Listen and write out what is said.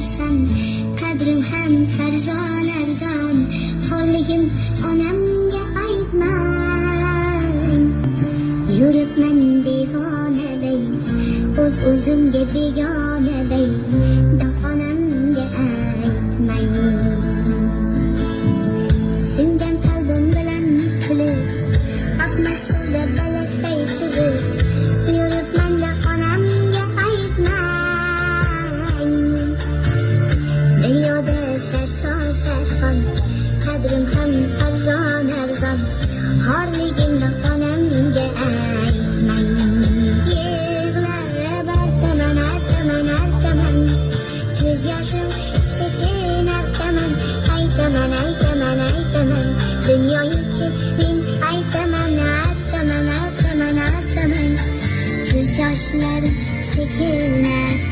sarson, qadrim ham arzon arzon, xorligim onamga aytmang. Yuribman devonaday, o'z o'zimga begonaday, onamga aytmang. Singan qalbim bilan kulib, oqmas suvda baliqday suzib, yuribman da onamga aytmang. Dunyoda sarson sarson, qadrim ham arzon arzon, xorligimni onamga aytmang. Yig'lab artaman, artaman, artaman, ko'z yoshim sekin artaman, aytaman, aytaman, aytaman, dunyo yutib men aytaman, artaman, artaman, artaman, ko'z yoshlarim sekin artaman.